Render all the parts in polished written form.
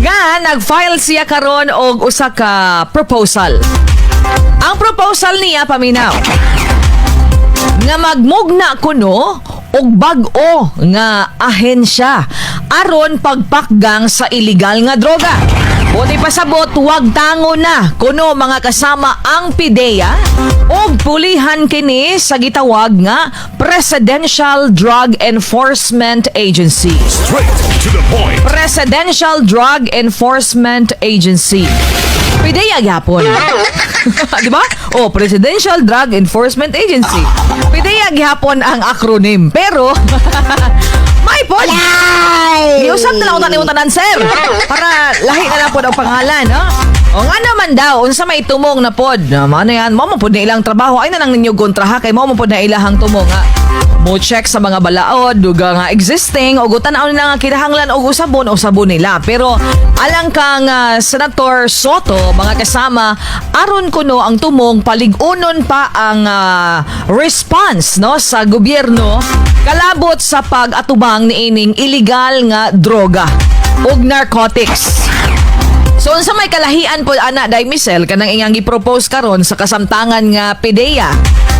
Nga nag-file siya karon og usa ka proposal. Ang proposal niya, paminaw, nga magmugna kuno og bag-o nga ahensya aron pagpakgang sa illegal nga droga. Buti pasabot, wag tango na kuno, mga kasama, ang PDEA og pulihan kini sa gitawag nga Presidential Drug Enforcement Agency. Straight to the point. Presidential Drug Enforcement Agency. PDEA gyapon. Di ba? Oh, Presidential Drug Enforcement Agency. PDEA gyapon ang acronym. Pero may pod. Giusab na lang unta nimo tanan, sir. Para lahi na lang pod ang pangalan, no? O nga naman daw, unsa may tumong na pod? Na, ano yan, mao mo pod na ilang trabaho. Ay na lang ninyo kontraha kay mao mo pod na ilahang tumong nga. Mo check sa mga balaod, duga nga existing, o tan-aw nila nga kinahanglan og usabon o sabon nila. Pero alang kang Senator Sotto, mga kasama, aron kuno ang tumong palig-unon pa ang response, no, sa gobyerno kalabot sa pag-atubang niining illegal nga droga ug narcotics. So unsa may kalahian po ana, Day Michelle, kanang iyang gi-propose karon sa kasamtangan nga PDEA?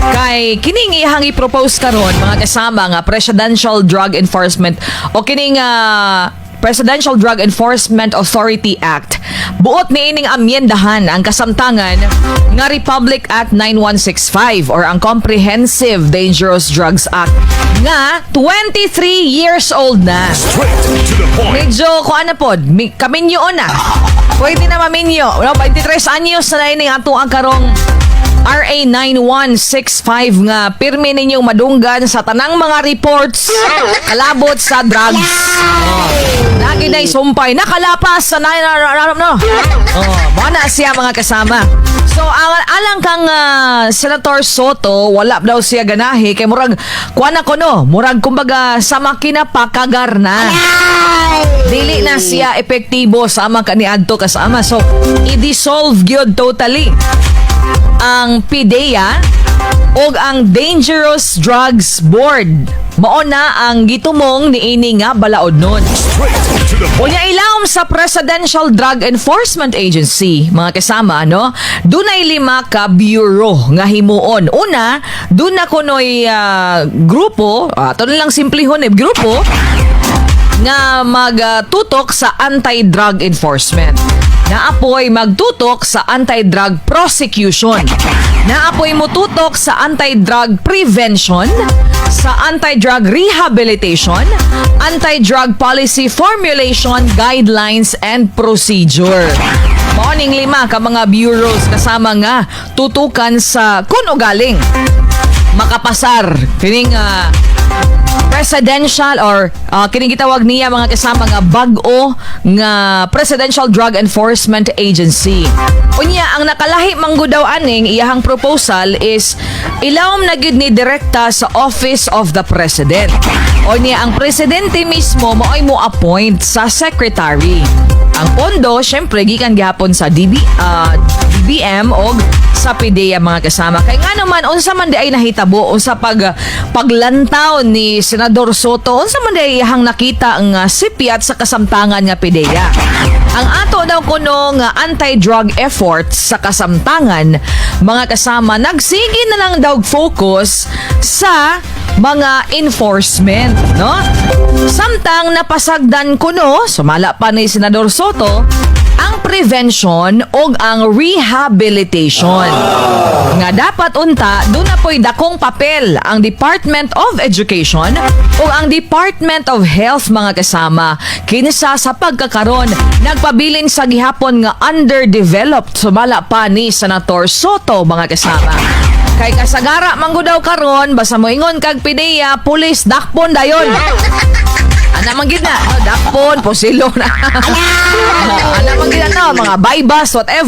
Kay kining iyang i-propose karon, mga kasama, nga Presidential Drug Enforcement o kining Presidential Drug Enforcement Authority Act, buot niining amyendahan ang kasamtangan nga Republic Act 9165 or ang Comprehensive Dangerous Drugs Act nga 23 years old na. Straight to the point. Medyo kuan na pod, kaminyo na. Pwede na maminyo. No, 23 anyos na ining ato ang karong RA 9165 nga pirmi ninyong madunggan sa tanang mga reports kalabot sa drugs. Oh. Lagi na sumpay nakalapas sa nine no. Oh, mo na siya, mga kasama. So ang alang kang Senator Sotto, wala daw siya ganahi kay murag kuan na kuno, murag kumbaga sa makina pakagar na. Dili na siya epektibo sama kaniadto, kasama. So i-dissolve gyud totally ang PDEA ug ang Dangerous Drugs Board. Mao na ang gitumong niini nga balaod nun. Straight to the point. Unya ilawom sa Presidential Drug Enforcement Agency, mga kasama, no? Dunay lima ka bureau nga himuon. Una, duna na kunoy grupo, ato na lang simplihon eh, grupo nga magtutok sa anti-drug enforcement. Naapoy magtutok sa anti-drug prosecution. Naapoy mututok sa anti-drug prevention, sa anti-drug rehabilitation, anti-drug policy formulation, guidelines, and procedure. Mao ning lima ka mga bureaus, kasama, nga tutukan sa kun ugaling makapasar kining presidential or kining gitawag niya, mga kasama, nga bag-o nga Presidential Drug Enforcement Agency. Unya ang nakalahi manggod daw aning iyahang proposal is ilawom na gyud ni direkta sa Office of the President. Unya ang presidente mismo mao'y mo appoint sa secretary. Ang pondo, syempre, gikan gihapon sa DBM og sa PDEA, mga kasama. Kay nga naman, unsa man di ay nahitabo, unsa paglantaw ni Senador Sotto, unsa man di ay iyahang nakita ang sipyat sa kasamtangan nga PDEA? Ang ato daw kuno nga anti-drug efforts sa kasamtangan, mga kasama, nagsige na lang daw focus sa mga enforcement, no? Samtang napasagdan kuno, sumala pa ni Senador Sotto, ang prevention o ang rehabilitation. Nga dapat unta, duna na po'y dakong papel ang Department of Education o ang Department of Health, mga kasama, kinsa sa pagkakaron nagpabilin sa gihapon nga underdeveloped, sumala pa ni Senator Sotto, mga kasama. Kay kasagara man gud daw karon, basta moingon kag PDEA, pulis, dakpon dayon. Ana man gid na, no, dakpon, posilo na. Ana man gid na, no, mga buy-bust, whatever.